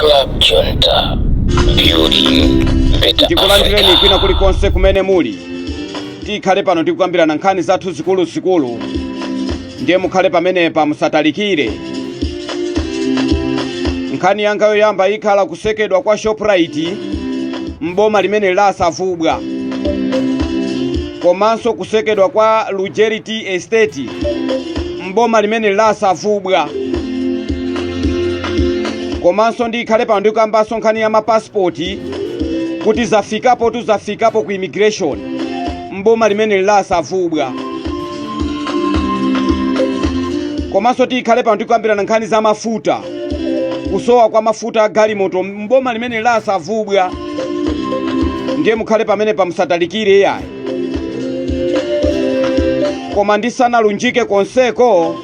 Club Junta, building better Ndikulandireni Africa. kwina kulikonse kumene muli. Tikhale pano tikukambirana nkhani zathu zikuluzikulu, ndiye mukhale pamenepa, musatalikire. Nkhani yanga yoyamba ikhala kutsekedwa kwa Shoprite mboma limene la Savubwa, komanso kutsekedwa kwa Lujeri Tea Estate mboma limene la Savubwa. Komanso ndikhale pano ndikukambanso nkhani ya mapasipoti kuti zafikapo tu, zafikapo ku immigration mboma limene la Savubwa. Komanso tikhale pano tikukambirana nkhani za mafuta, kusowa kwa mafuta a galimoto mboma limene la Savubwa. Ndiye mukhale pamene pamusatalikire yayi. Koma ndisanalunjike konseko,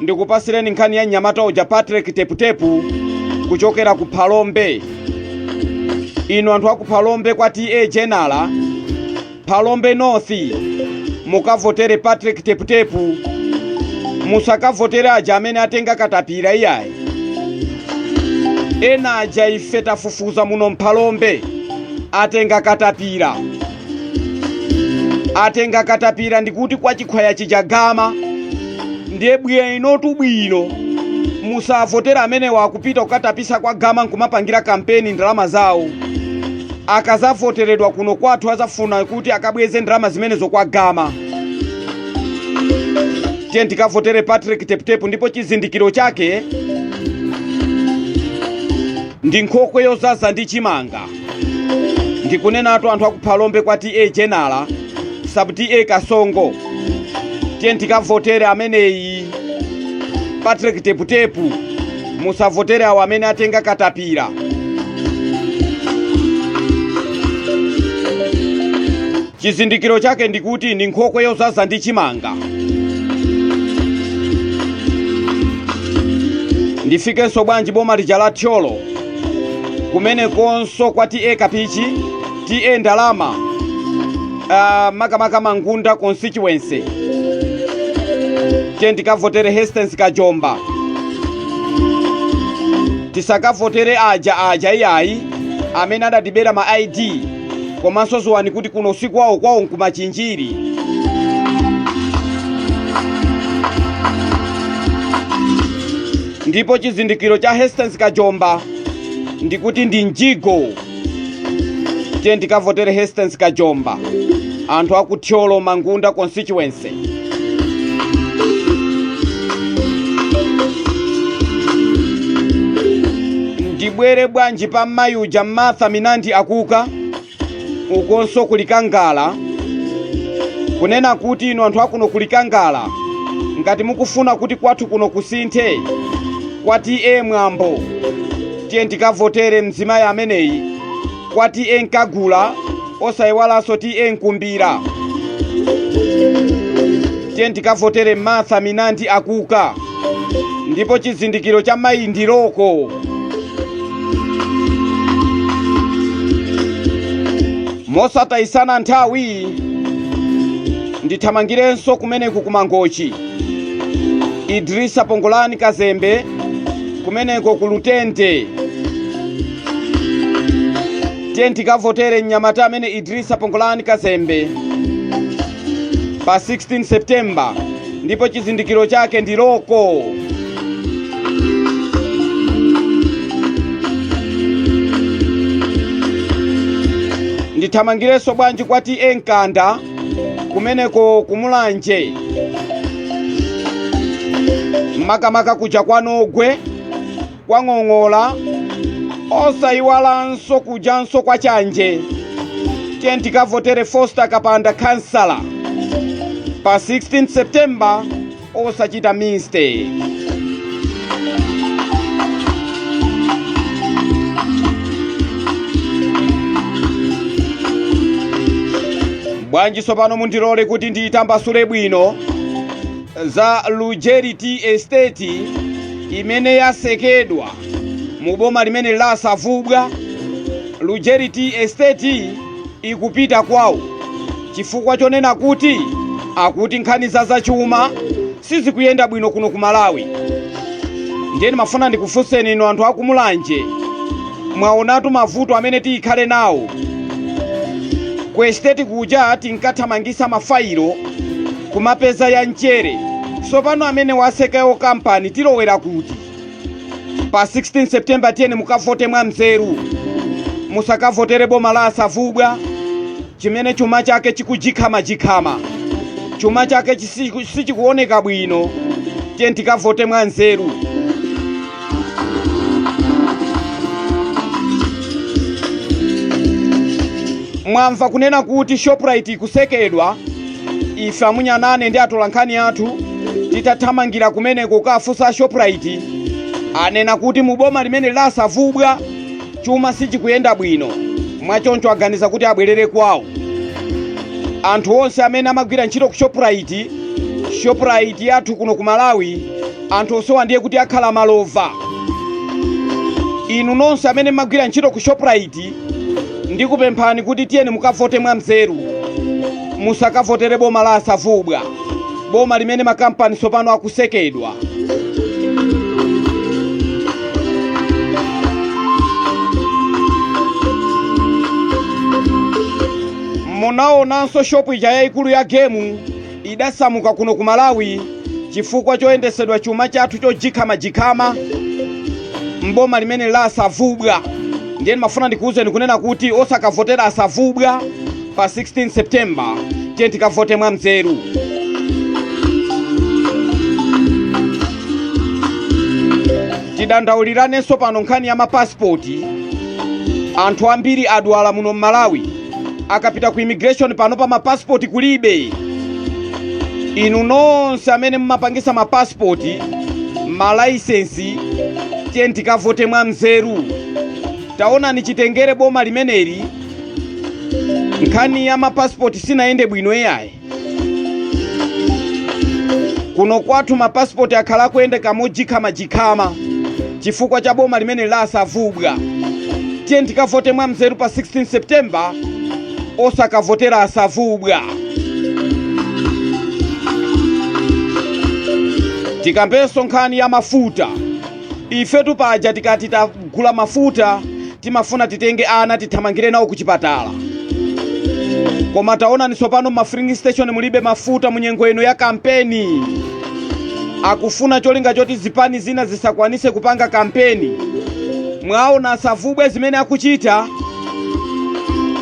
ndikupasireni nkhani ya mnyamata uja Patrick Teputepu kuchokera ku Phalombe. Inu anthu aku Phalombe kwa TA Jenala, Phalombe North, mukavotere Patrick Teputepu. Musakavotere aja amene atenga katapira iyayi. Ena aja ife tafufuza muno Mphalombe, atenga katapira, atenga katapira. Ndikuti kwa chikhwaya chichagama ndiye bwinotu bwino. Musavotera amenewa, akupita kukatapisa kwa gama nkumapangira kampeni ndalama zawo. Akazavoteredwa kuno kwathu azafuna kuti akabweze ndalama zimenezo kwa gama. Tiye tikavotere Patrick Teputepu, ndipo chizindikiro chake ndi nkhokwe yozaza ndi chimanga. Ndikunenatu anthu akuphalombe kwa TA Jenala, sub TA Kasongo, tiye tikavotere ameneyi Patrick Teputepu. Musavotere awo amene atenga katapira. Chizindikiro chake ndikuti ndi nkhokwe yozaza ndi chimanga. Ndifikenso bwanji boma lija la Thyolo, kumenekonso kwa TA Kapichi, TA Ndalama, makamaka Mangunda constituency. Tiye ndikavotere Hastings Kajomba. Tisakavotere aja aja iyayi amene adatibera ma ID. Komanso ziwani kuti kuno si kwawo, kwawo nkumachinjiri. Ndipo chizindikiro cha Hastings Kajomba ndikuti ndi mjigo. Tiye ndikavotere Hastings Kajomba, anthu aku Thyolo Mangunda constituency. Ndibwere bwanji pa mayi uja Martha Minandi Akuka, ukonso kulikangala, kunena kuti inu anthu akuno kulikangala, ngati mukufuna kuti kwathu kuno kusinthe kwa TA Mwambo, tiye ndikavotere mzimayi ameneyi kwa TA Nkagula, osayiwalanso TA Nkumbira. Tiye ndikavotere Martha Minandi Akuka, ndipo chizindikiro cha mayi ndi loko. Mosatayisana nthawi, ndithamangirenso kumeneku kumangochi, Idrisa Pongolani Kazembe, kumeneko ku Lutente. Tiye tikavotere mnyamata amene Idrisa Pongolani Kazembe pa 16 September, ndipo chizindikiro chake ndi loko. Ndithamangirenso bwanji kwa TA Mkanda, kumeneko kumulanje, makamaka kuja kwa Nogwe, kwa Ng'ong'ola, osayiwalanso kujanso kwa Chanje. Tiye tikavotere Foster Kapanda kansala pa 16 September, osachita mistake. Bwanji tsopano mundilole kuti ndiyitambasule bwino za Lujeri Tea Estate imene yatsekedwa mu boma limene la Savubwa. Lujeri Tea Estate ikupita kwawo chifukwa chonena kuti akuti nkhani za zachuma sizikuyenda bwino kuno ku Malawi. Ndiye ndimafuna ndikufunseni inu anthu akumulanje. Mwaonatu mavuto amene tiyikhale nawo. Ku estate kuja tinkathamangisa mafailo kumapeza ya mchere. Sopano amene wasekayo kampani tilowera kuti? Pa 16 September tiyeni mukavote mwa mzeru. Musakavotere boma la asavubwa chimene chuma chake chikujikhamajikama, chuma chake sichikuoneka bwino. Tiyeni tikavote mwa nzeru. Mwamva kunena kuti Shoprite ikusekedwa. Ife amunyanane ndi atolankhani athu titathamangira kumeneko kukafunsa Shoprite, anena kuti mu boma limene lasavubwa chuma sichikuyenda bwino, mwachoncho aganiza kuti abwerere kwawo. Anthu onse amene amagwira ntchito ku Shoprite, Shoprite yathu kuno ku Malawi, anthu onsewa ndiye kuti akhala malova. Inu nonse amene mmagwira ntchito ku Shoprite, ndikupemphani kuti tiyeni mukavote mwa mzeru. Musakavotere boma la asavubwa, boma limene makampani tsopano akusekedwa. Munaonanso shopu ija yayikulu ya Game idasamuka kuno ku Malawi chifukwa choyendesedwa chuma chathu chojikhamajikama mboma limene la asavubwa. Ndiye ndimafuna ndikuwuzeni kunena kuti osakavotera asavubwa pa 16 September. Tiye tikavote mwa mzeru. Tidandauliranenso pano nkhani ya mapasipoti. Anthu ambiri adwala muno m'Malawi, akapita ku immigration pano pa mapasipoti kulibe. Inu nonse amene mumapangisa mapasipoti, malaisensi, tiye tikavote mwa mzeru. Taonani chitengere boma limeneli, nkhani ya mapasipoti sinayende bwino iyayi. Kuno kwathu mapasipoti akhala akuyendeka mojikhamajikama chifukwa cha boma limene lasavubwa. Tiye tikavote mwa mzeru pa 16 September, osakavotera asavubwa. Tikambenso nkhani ya mafuta. Ifetu paja tikati tagula mafuta timafuna titenge ana tithamangire nawo ku chipatala, koma taonani tsopano ma filling station mulibe mafuta mu nyengo ino ya kampeni. Akufuna cholinga choti zipani zina zisakwanise kupanga kampeni. Mwaona asavubwe zimene akuchita,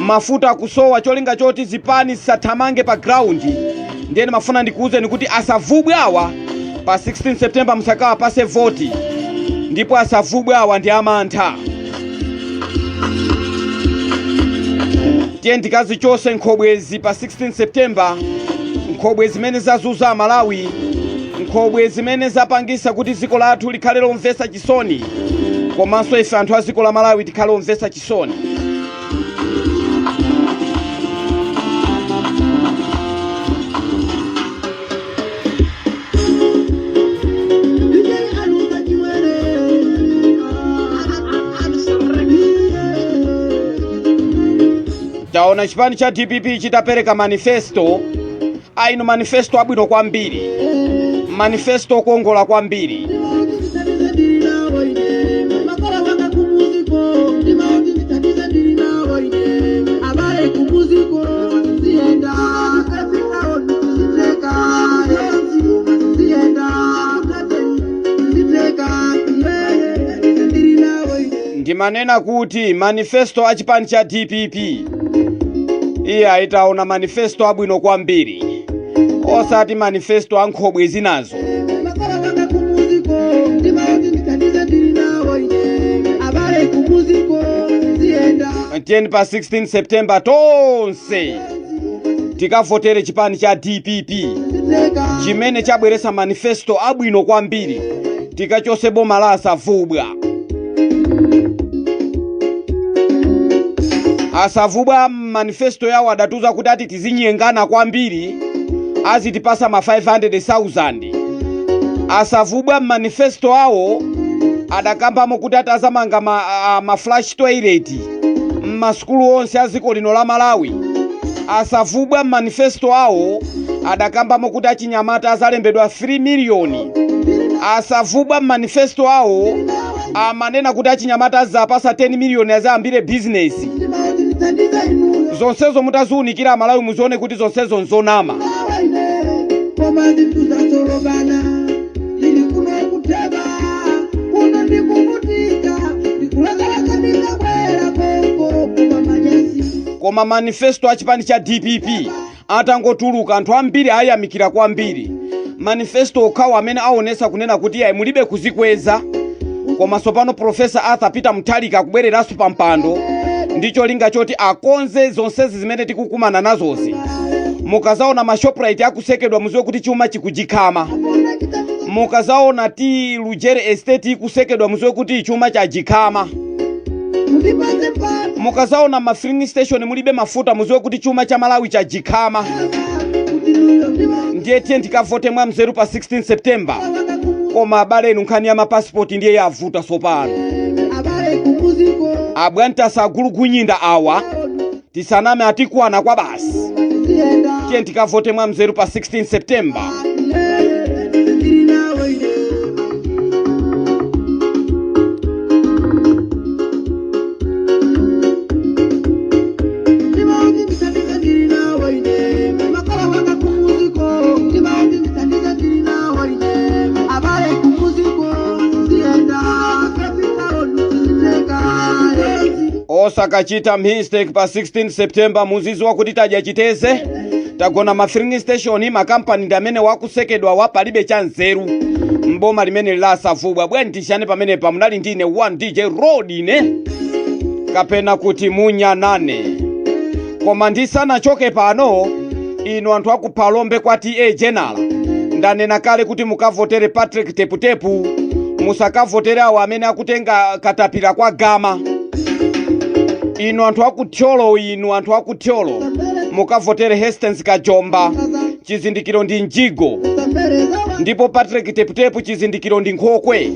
mafuta akusowa cholinga choti zipani zisathamange pa ground. Ndiye ndimafuna ndikuwuzeni kuti asavubwe awa pa 16 September musakawapase voti, ndipo asavubwe awa ndi amantha. Tiye tikazichose nkhobwezi pa 16 September, nkhobwe zimene zazuza Amalawi, nkhobwe zimene zapangisa kuti dziko lathu likhale lomvetsa chisoni, komanso ife anthu a dziko la Malawi tikhale omvetsa chisoni. Taona chipani cha DPP chitapereka manifesto ainu, manifesto abwino kwambiri, manifesto okongola kwambiri. Ndimanena kuti manifesto a chipani cha DPP, iye ayitaona manifesto abwino kwambiri, osati manifesto a nkhobwe zinazo. Makolo wanga kumuziko ndimaoti ndithandize ndili nawo ine abale kumuziko ziyenda. Tiyeni pa 16 September tonse tikavotere chipani cha DPP ziteka chimene chabweretsa manifesto abwino kwambiri, tikachose boma la asavubwa. Asavubwa manifesto yawo adatuza kuti ati tizinyengana kwambiri, azitipasa ma 500,000. Asavubwa manifesto awo adakambamo kuti atazamanga ma flush toilet m'masukulu onse a dziko lino la Malawi. Asavubwa manifesto awo adakambamo kuti achinyamata azalembedwa 3 miliyoni. Asavubwa manifesto awo Amanena kuti achinyamata azapasa 10 miliyoni azayambire bizinesi. Ndimauti ndithandize inuyo. Zonsezo mutaziwunikira, Amalawi, muzione kuti zonsezo nzonama. Nawa ine, koma zinthu zasolobana. Ndili kuno kuteba, kuno ndikuvutika, ndikulakalaka ndingabwera koko kuma manyasi. Koma manifesto a chipani cha DPP atangotuluka, anthu ambiri ayamikira kwambiri manifesto okhawo amene aonesa kunena kuti ayi, mulibe kuzikweza. Komanso pano Professor Arthur Peter Mutharika akubwereranso pa mpando ndi cholinga choti akonze zonsezi zimene tikukumana nazozi. Mukazaona ma Shoprite akusekedwa, muziwe kuti chuma chikujikhama. Mukazaona ti Lujere Estate ikusekedwa, muziwe kuti chuma chajikhama. Mundipatse mpata. Mukazaona ma filling station mulibe mafuta, muziwe kuti chuma cha Malawi chajikhama. Kuti inuyo ndimauti. Ndiye tiye ndikavote mwa mzeru pa 16 September. Koma abale enu, nkhani ya mapasipoti ndiye yavuta sopano. Abale kumuziko. Abwantasa agulugunyinda awa, tisaname, atikwana kwa basi. Ziyenda. Tiye ndikavote mwa mzeru pa 16 September. Ndili nawe ine. Ndimauti ndithandize, ndili nawe ine. Makolo wanga kumuziko. Ndimauti ndithandize, ndili nawe ine. Abale kumuziko. Ziyenda. Ziteka. Osakachita mistake pa 16 September. Muziziwa kuti tadya chiteze, tagona ma filling station, makampani ndi amene wakusekedwa wa, palibe cha nzeru mboma limene lasavubwa. Bwanji tishane pamenepa? Munali ndine 1 DJ Rodine, kapena kuti Munyanane. Koma ndisanachoke pano, inu anthu akuphalombe kwa TA General, ndanena kale kuti mukavotere Patrick Teputepu, musakavotere awo amene akutenga katapira kwa gama. Inu anthu akuthyolo, inu anthu akuthyolo, mukavotere Hastings Kajomba, chizindikiro ndi mjigo, ndipo Patrick Teputepu chizindikiro ndi nkhokwe.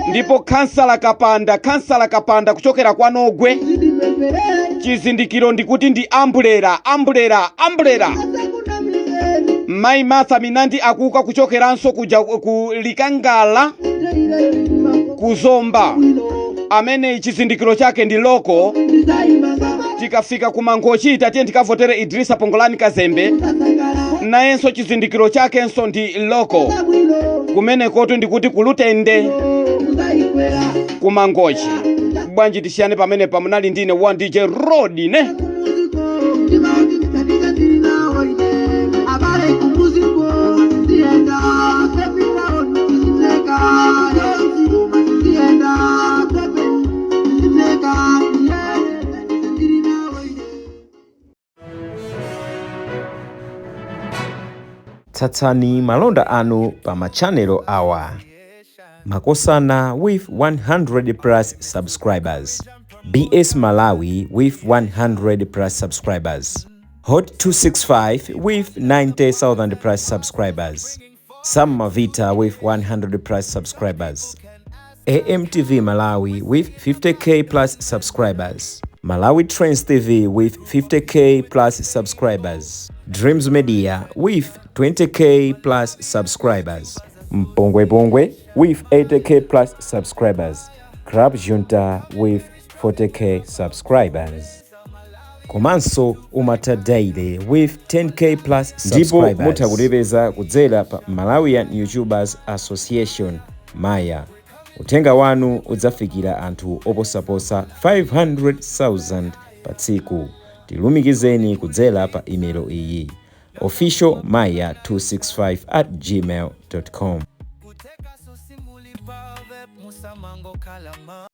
Ndipo Kansala Kapanda, Kansala Kapanda kuchokera kwa Nogwe, chizindikiro ndikuti ndi umbrella, umbrella, umbrella. Mayi Martha Minandi akuka kuchokeranso kuja ku Likangala kuzomba, amene chizindikiro chake ndi loko. Tikafika ku Mangochi, tatiye tikavotere Idrisa Pongolani Kazembe, nayenso chizindikiro chakenso ndi loko. Kumenekotu ndikuti kulutende ku Mangochi. Bwanji tisiyane pamene pamunali ndine 1 DJ Rodine. Abale kumuziko ziyenda, ziteka, ziyenda, ziteka. Tsatsani malonda anu pa machanelo awa: Makosana with 100 plus subscribers, BS Malawi with 100 plus subscribers, Hot 265 with 90,000 plus subscribers, Sam Mavita with 100 plus subscribers, AMTV Malawi with 50K plus subscribers, Malawi Trends TV with 50K plus subscribers, Dreams Media with 20K plus subscribers, Mpongwe Pongwe with 80K plus subscribers, Club Junta with 40K subscribers. Komanso Umata Daily with 10K plus. Ndipo mutha kutipeza kudzera pa Malawian YouTubers Association, Maya. Uthenga wanu udzafikira anthu oposaposa 500,000 pa tsiku. Tilumikizeni kudzera pa imelo iyi: officialmaya265@gmail.com. Kuteka sosimuli pave musamango kalama.